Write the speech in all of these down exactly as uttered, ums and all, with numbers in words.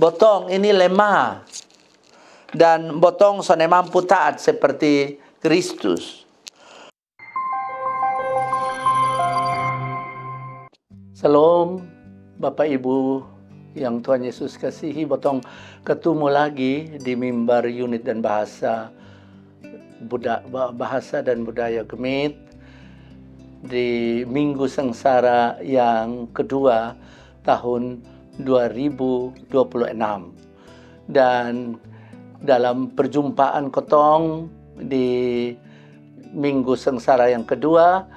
Botong ini lemah dan botong sonde mampu taat seperti Kristus. Shalom, Bapak Ibu yang Tuhan Yesus kasihi, botong ketemu lagi di mimbar unit dan bahasa Buda, bahasa dan budaya GMIT di Minggu Sengsara yang kedua tahun dua ribu dua puluh enam. Dan dalam perjumpaan kotong di Minggu Sengsara yang kedua,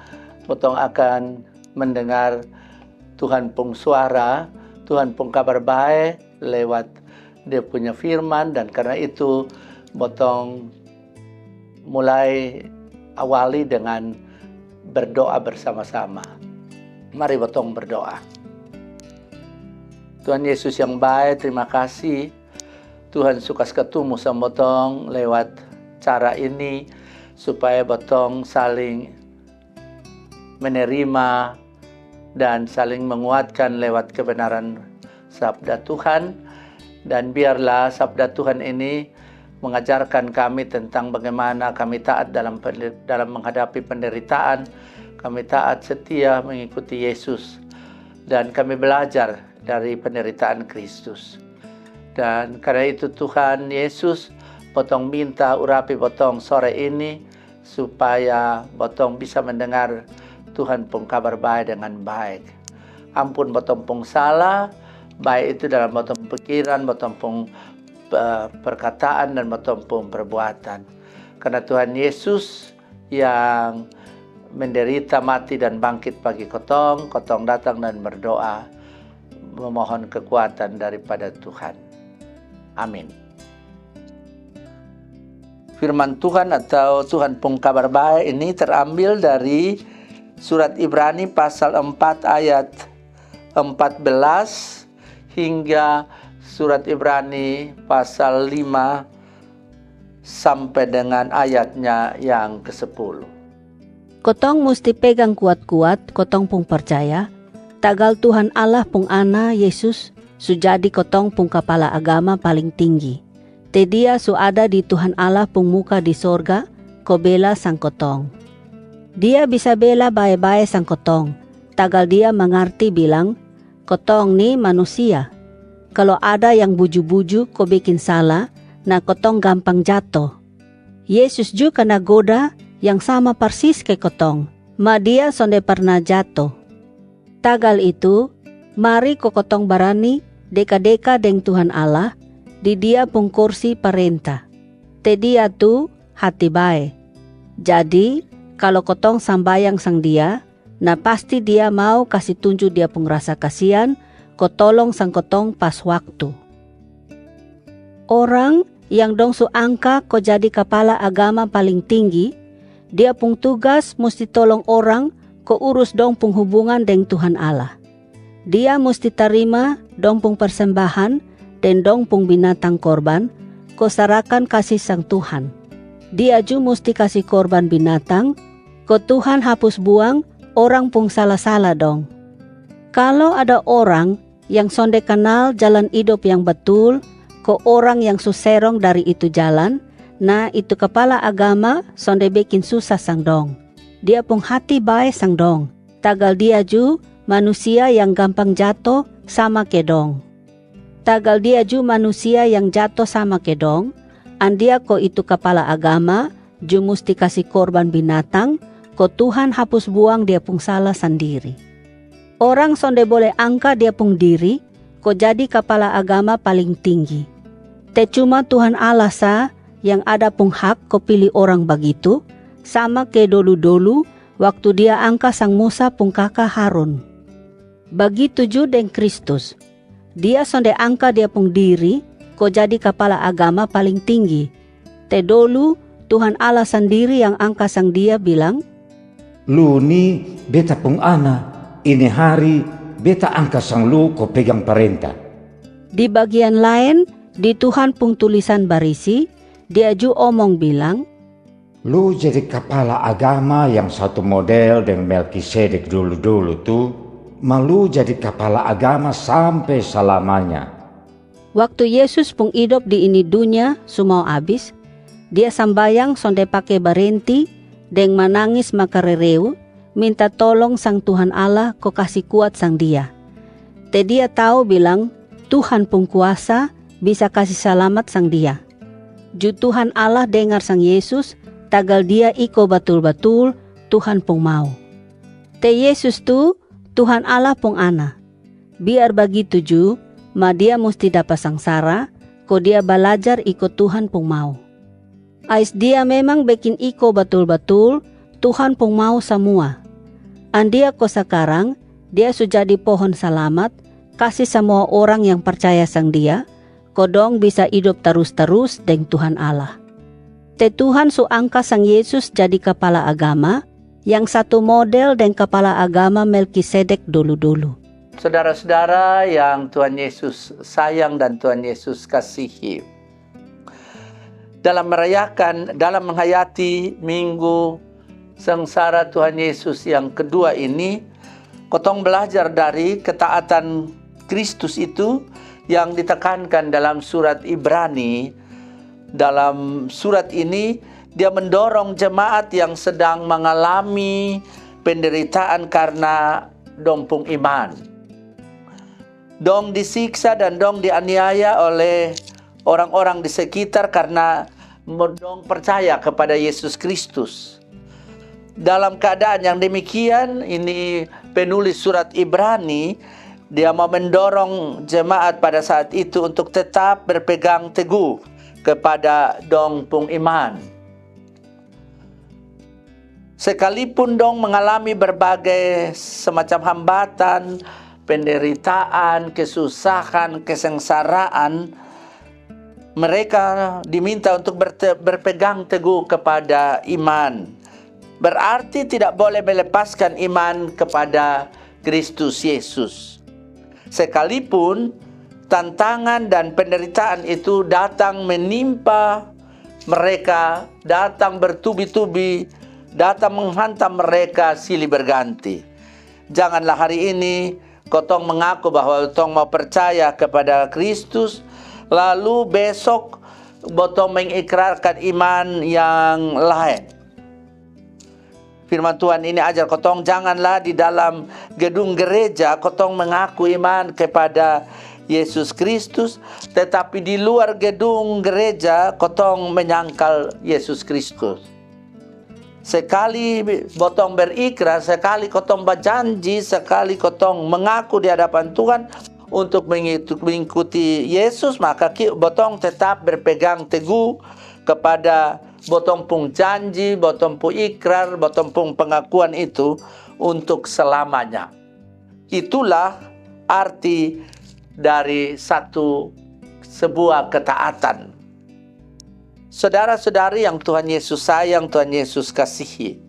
kotong akan mendengar Tuhan pung suara, Tuhan pung kabar bae lewat dia punya firman, dan karena itu botong mulai awali dengan berdoa bersama-sama. Mari botong berdoa. Tuhan Yesus yang bae, terima kasih Tuhan su kas ketemu sama botong lewat cara ini, supaya botong saling menerima dan saling menguatkan lewat kebenaran sabda Tuhan. Dan biarlah sabda Tuhan ini mengajarkan kami tentang bagaimana kami taat dalam pender- dalam menghadapi penderitaan, kami taat setia mengikuti Yesus, dan kami belajar dari penderitaan Kristus. Dan karena itu Tuhan Yesus, botong minta urapi botong sore ini, supaya botong bisa mendengar Tuhan pung kabar bae dengan baik. Ampun botong pung salah, baik itu dalam botong pikiran, botong pung eh, perkataan, dan botong pung perbuatan. Karena Tuhan Yesus yang menderita, mati, dan bangkit bagi kotong, kotong datang dan berdoa, memohon kekuatan daripada Tuhan. Amin. Firman Tuhan atau Tuhan pung kabar bae ini terambil dari surat Ibrani pasal empat ayat empat belas hingga surat Ibrani pasal lima sampai dengan ayatnya yang kesepuluh. Kotong musti pegang kuat-kuat kotong pung percaya, tagal Tuhan Allah pung Ana Yesus su jadi kotong pung kapala agama paling tinggi. Te Dia su ada di Tuhan Allah pung muka di sorga ko bela sang kotong. Dia bisa bela bae-bae sang kotong, tagal Dia mangarti bilang, kotong ni manusia. Kalo ada yang buju-buju ko bekin sala, na kotong gampang jato. Yesus ju kana goda yang sama parsis ke kotong, ma Dia sonde parna jato. Tagal itu, mari ko kotong barani deka-deka deng Tuhan Allah di Dia pung korsi parenta. Te Dia tu hati bae. Jadi, kalo kotong sambayang sang Dia, na pasti Dia mau kasi tunju Dia pung rasa kasian ko tolong sang kotong pas waktu. Orang yang dong su angka ko jadi kapala agama paling tinggi, dia pung tugas musti tolong orang ko urus dong pung hubungan deng Tuhan Allah. Dia musti tarima dong pung persembahan deng dong pung binatang korban ko sarakan kasi sang Tuhan. Dia ju musti kasi korban binatang ko Tuhan hapus buang orang pung sala-sala dong. Kalo ada orang yang sonde kanal jalan idop yang batul, ko orang yang su serong dari itu jalan, na itu kapala agama sonde bekin susa sang dong. Dia pung hati bae sang dong, tagal dia ju manusia yang gampang jato sama ke dong. Tagal dia ju manusia yang jato sama ke dong, andia ko itu kapala agama ju musti kasi korban binatang, ko Tuhan hapus buang dia pung sala sandiri. Orang sonde bole angka dia pung diri ko jadi kapala agama paling tinggi. Te cuma Tuhan Allah sa yang ada pung hak ko pili orang bagitu, sama ke dolu-dolu waktu Dia angka sang Musa pung kaka Harun. Bagitu ju deng Kristus. Dia sonde angka Dia pung diri ko jadi kapala agama paling tinggi. Te dolu, Tuhan Allah sandiri yang angka sang Dia bilang, "Lu ni Beta pung Ana, ini hari Beta angka sang lu ko pegang parenta." Di bagian laen, di Tuhan pung tulisan barisi, Dia ju omong bilang, "Lu jadi kapala agama yang satu model deng Melkisedek dolu-dolu tu, ma lu jadi kapala agama sampe salamanya." Waktu Yesus pung idop di ini dunya su mau abis, Dia sambayang sonde pake barenti deng manangis makarereu, minta tolong sang Tuhan Allah ko kasi kuat sang Dia. Te Dia tau bilang Tuhan pung kuasa bisa kasi salamat sang Dia. Ju Tuhan Allah dengar sang Yesus, tagal Dia iko batul-batul Tuhan pung mau. Te Yesus tu Tuhan Allah pung Ana. Biar bagitu ju, ma Dia musti dapa sangsara, ko Dia balajar iko Tuhan pung mau. Ais Dia memang bekin iko batul-batul Tuhan pung mau samua. Andia ko sakarang, Dia su jadi pohon salamat, kasi samua orang yang parcaya sang Dia, ko dong bisa idop tarus-tarus deng Tuhan Allah. Te Tuhan su angka sang Yesus jadi kapala agama, yang satu model deng kapala agama Melkisedek dolu-dolu. Sodara-sodara yang Tuhan Yesus sayang dan Tuhan Yesus kasihi, dalam merayakan, dalam menghayati minggu sengsara Tuhan Yesus yang kedua ini, kotong belajar dari ketaatan Kristus itu yang ditekankan dalam surat Ibrani. Dalam surat ini, dia mendorong jemaat yang sedang mengalami penderitaan karena dong pung iman. Dong disiksa dan dong dianiaya oleh orang-orang di sekitar karena mo-, dong percaya kepada Yesus Kristus. Dalam keadaan yang demikian, ini penulis surat Ibrani, dia mau mendorong jemaat pada saat itu untuk tetap berpegang teguh kepada dong pung iman. Sekalipun dong mengalami berbagai semacam hambatan, penderitaan, kesusahan, kesengsaraan, mereka diminta untuk berte-, berpegang teguh kepada iman. Berarti tidak boleh melepaskan iman kepada Kristus Yesus. Sekalipun tantangan dan penderitaan itu datang menimpa mereka, datang bertubi-tubi, datang menghantam mereka silih berganti. Janganlah hari ini kotong mengaku bahwa kotong mau percaya kepada Kristus, lalu besok botong mengikrarkan iman yang lain. Firman Tuhan ini ajar kotong, janganlah di dalam gedung gereja kotong mengaku iman kepada Yesus Kristus, tetapi di luar gedung gereja kotong menyangkal Yesus Kristus. Sekali botong berikrar, sekali kotong bajanji, sekali kotong mengaku di hadapan Tuhan untuk mengitu-, mengikuti Yesus, maka ki-, botong tetap berpegang teguh kepada botong pung janji, botong pung ikrar, botong pung pengakuan itu untuk selamanya. Itulah arti dari satu, sebuah ketaatan. Saudara-saudari yang Tuhan Yesus sayang, Tuhan Yesus kasihi,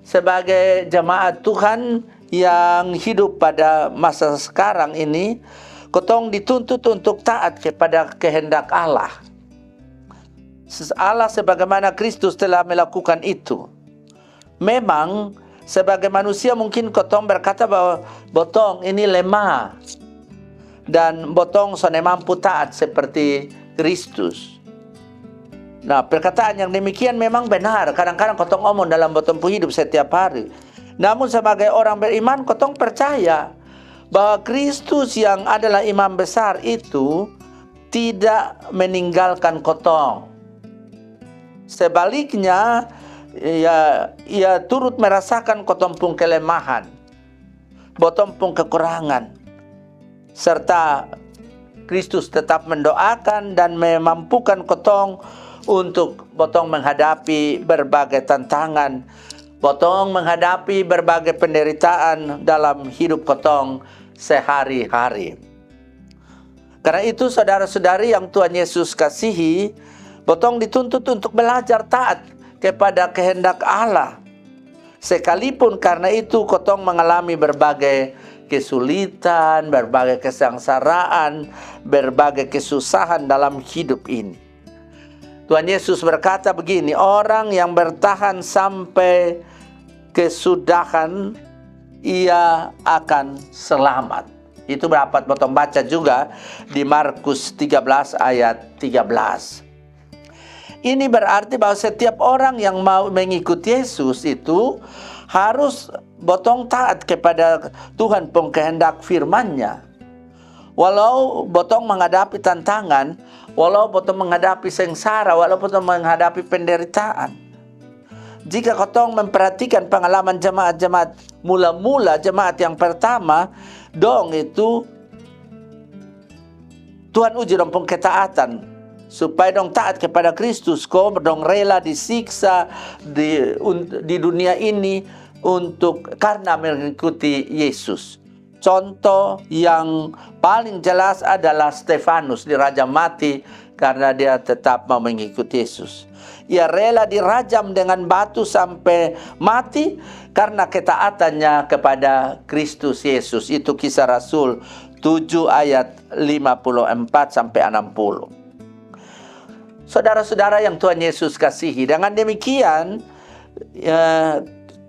sebagai jemaat Tuhan yang hidup pada masa sekarang ini, kotong dituntut untuk taat kepada kehendak Allah. Ses-, Allah sebagaimana Kristus telah melakukan itu. Memang, sebagai manusia mungkin kotong berkata bahwa botong ini lemah dan botong sonde mampu taat seperti Kristus. Nah, perkataan yang demikian memang benar. Kadang-kadang kotong omong dalam botong pung hidup setiap hari. Namun sebagai orang beriman, kotong percaya bahwa Kristus yang adalah imam besar itu tidak meninggalkan kotong. Sebaliknya, ia, ia turut merasakan kotong pung kelemahan, botong pung kekurangan, serta Kristus tetap mendoakan dan memampukan kotong untuk botong menghadapi berbagai tantangan, botong menghadapi berbagai penderitaan dalam hidup kotong sehari-hari. Karena itu, saudara-saudari yang Tuhan Yesus kasihi, botong dituntut untuk belajar taat kepada kehendak Allah. Sekalipun karena itu kotong mengalami berbagai kesulitan, berbagai kesengsaraan, berbagai kesusahan dalam hidup ini. Tuhan Yesus berkata begini, "Orang yang bertahan sampai kesudahan, ia akan selamat." Itu dapat botong baca juga di Markus tiga belas ayat tiga belas. Ini berarti bahwa setiap orang yang mau mengikut Yesus itu harus botong taat kepada Tuhan pung kehendak firman-Nya. Walau botong menghadapi tantangan, walau botong menghadapi sengsara, walau botong menghadapi penderitaan. Jika kotong memperhatikan pengalaman jemaat-jemaat mula-mula, jemaat yang pertama, dong itu Tuhan uji dong pung ketaatan supaya dong taat kepada Kristus, ko dong rela disiksa di, un- di dunia ini untuk karena mengikuti Yesus. Contoh yang paling jelas adalah Stefanus dirajam mati karena dia tetap mau mengikuti Yesus. Ia rela dirajam dengan batu sampai mati karena ketaatannya kepada Kristus Yesus. Itu Kisah Rasul tujuh ayat lima puluh empat sampai enam puluh. Saudara-saudara yang Tuhan Yesus kasihi, dengan demikian, eh,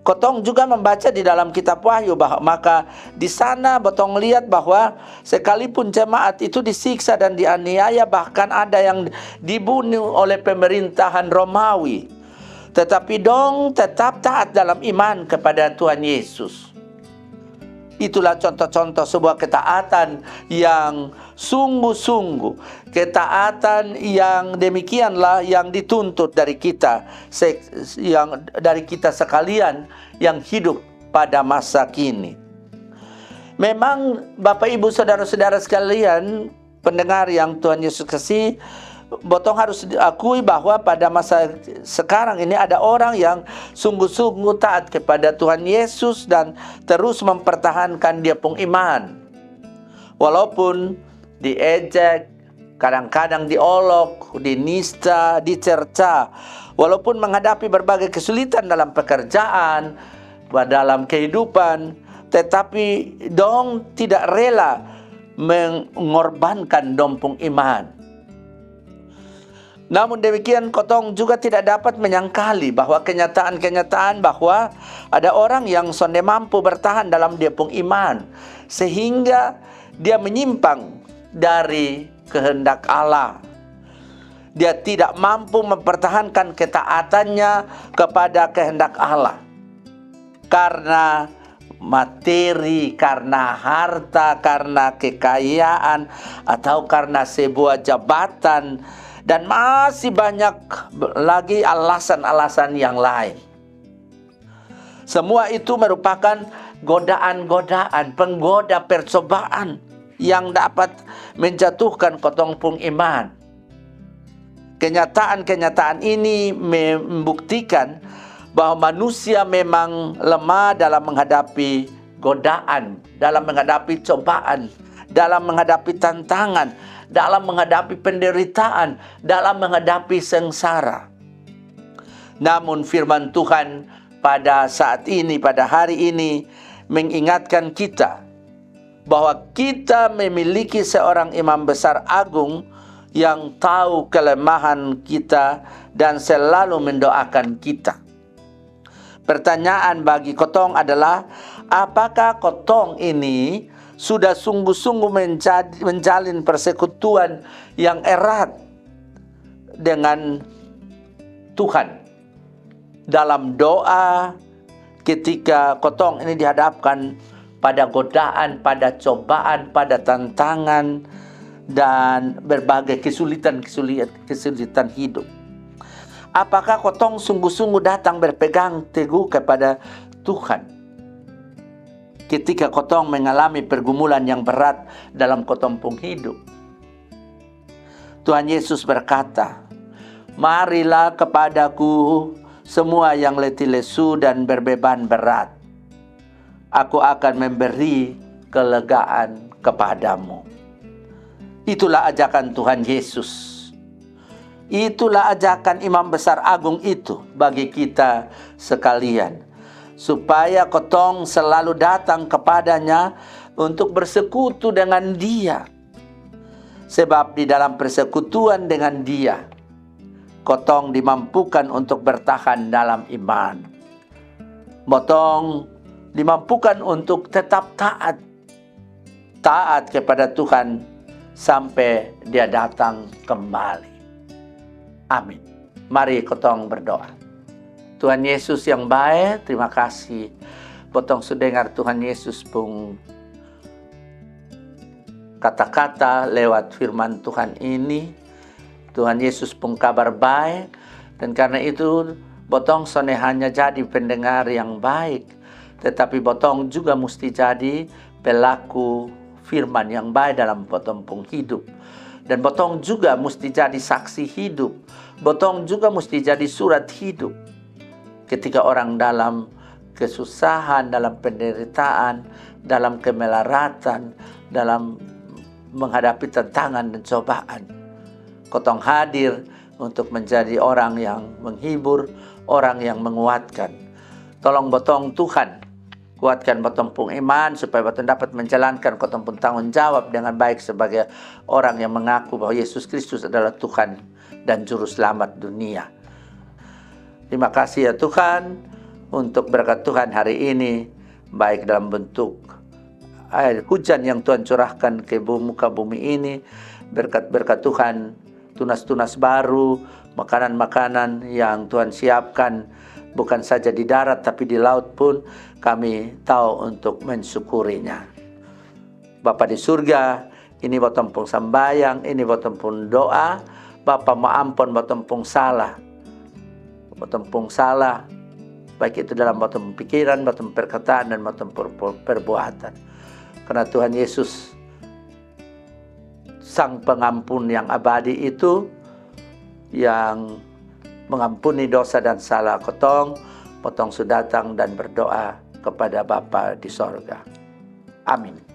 kotong juga membaca di dalam kitab Wahyu bahwa maka di sana botong lihat bahwa sekalipun jemaat itu disiksa dan dianiaya, bahkan ada yang dibunuh oleh pemerintahan Romawi, tetapi dong tetap taat dalam iman kepada Tuhan Yesus. Itulah contoh-contoh sebuah ketaatan yang sungguh-sungguh. Ketaatan yang demikianlah yang dituntut dari kita, se- yang dari kita sekalian yang hidup pada masa kini. Memang, Bapak, Ibu, saudara-saudara sekalian, pendengar yang Tuhan Yesus kasih, botong harus akui bahwa pada masa sekarang ini ada orang yang sungguh-sungguh taat kepada Tuhan Yesus dan terus mempertahankan dia pung iman. Walaupun diejek, kadang-kadang diolok, dinista, dicerca, walaupun menghadapi berbagai kesulitan dalam pekerjaan, dalam kehidupan, tetapi dong tidak rela mengorbankan dong pung iman. Namun demikian, kotong juga tidak dapat menyangkali bahwa kenyataan-kenyataan bahwa ada orang yang sonde mampu bertahan dalam dia pung iman, sehingga dia menyimpang dari kehendak Allah. Dia tidak mampu mempertahankan ketaatannya kepada kehendak Allah karena materi, karena harta, karena kekayaan, atau karena sebuah jabatan, dan masih banyak lagi alasan-alasan yang lain. Semua itu merupakan godaan-godaan, penggoda percobaan yang dapat menjatuhkan kotong pung iman. Kenyataan-kenyataan ini membuktikan bahwa manusia memang lemah dalam menghadapi godaan, dalam menghadapi cobaan, dalam menghadapi tantangan, dalam menghadapi penderitaan, dalam menghadapi sengsara. Namun firman Tuhan pada saat ini, pada hari ini, mengingatkan kita bahwa kita memiliki seorang imam besar agung yang tahu kelemahan kita dan selalu mendoakan kita. Pertanyaan bagi kotong adalah, apakah kotong ini sudah sungguh-sungguh menjadi, menjalin persekutuan yang erat dengan Tuhan dalam doa ketika kotong ini dihadapkan pada godaan, pada cobaan, pada tantangan, dan berbagai kesulitan-kesulitan hidup? Apakah kotong sungguh-sungguh datang berpegang teguh kepada Tuhan ketika kotong mengalami pergumulan yang berat dalam kotong pung hidup? Tuhan Yesus berkata, "Marilah kepadaku semua yang letih lesu dan berbeban berat. Aku akan memberi kelegaan kepadamu." Itulah ajakan Tuhan Yesus. Itulah ajakan Imam Besar Agung itu bagi kita sekalian, supaya kotong selalu datang kepadanya untuk bersekutu dengan Dia. Sebab di dalam persekutuan dengan Dia, kotong dimampukan untuk bertahan dalam iman. Botong dimampukan untuk tetap taat taat kepada Tuhan sampai Dia datang kembali. Amin. Mari kotong berdoa. Tuhan Yesus yang bae, terima kasih botong su dengar Tuhan Yesus pung kata-kata lewat firman Tuhan ini. Tuhan Yesus pung kabar bae. Dan karena itu, botong sone hanya jadi pendengar yang baik, tetapi botong juga musti jadi pelaku firman yang bae dalam botong pung hidup. Dan botong juga musti jadi saksi hidup. Botong juga musti jadi surat hidup. Ketika orang dalam kesusahan, dalam penderitaan, dalam kemelaratan, dalam menghadapi tantangan dan cobaan, kotong hadir untuk menjadi orang yang menghibur, orang yang menguatkan. Tolong botong Tuhan, kuatkan botong pung iman supaya botong dapat menjalankan kotong pung tanggung jawab dengan baik sebagai orang yang mengaku bahwa Yesus Kristus adalah Tuhan dan Juru Selamat dunia. Terima kasih ya Tuhan untuk berkat Tuhan hari ini, baik dalam bentuk air hujan yang Tuhan curahkan ke bu- muka bumi ini, berkat-berkat Tuhan, tunas-tunas baru, makanan-makanan yang Tuhan siapkan, bukan saja di darat tapi di laut pun kami tahu untuk mensyukurinya. Bapa di surga, ini botong pung sambayang, ini botong pung doa. Bapa mau ampon botong pung salah. Botong pung salah, baik itu dalam botong pikiran, botong perkataan, dan botong per- per- perbuatan. Karena Tuhan Yesus, Sang Pengampun yang abadi itu, yang mengampuni dosa dan salah kotong, botong su datang dan berdoa kepada Bapa di sorga. Amin.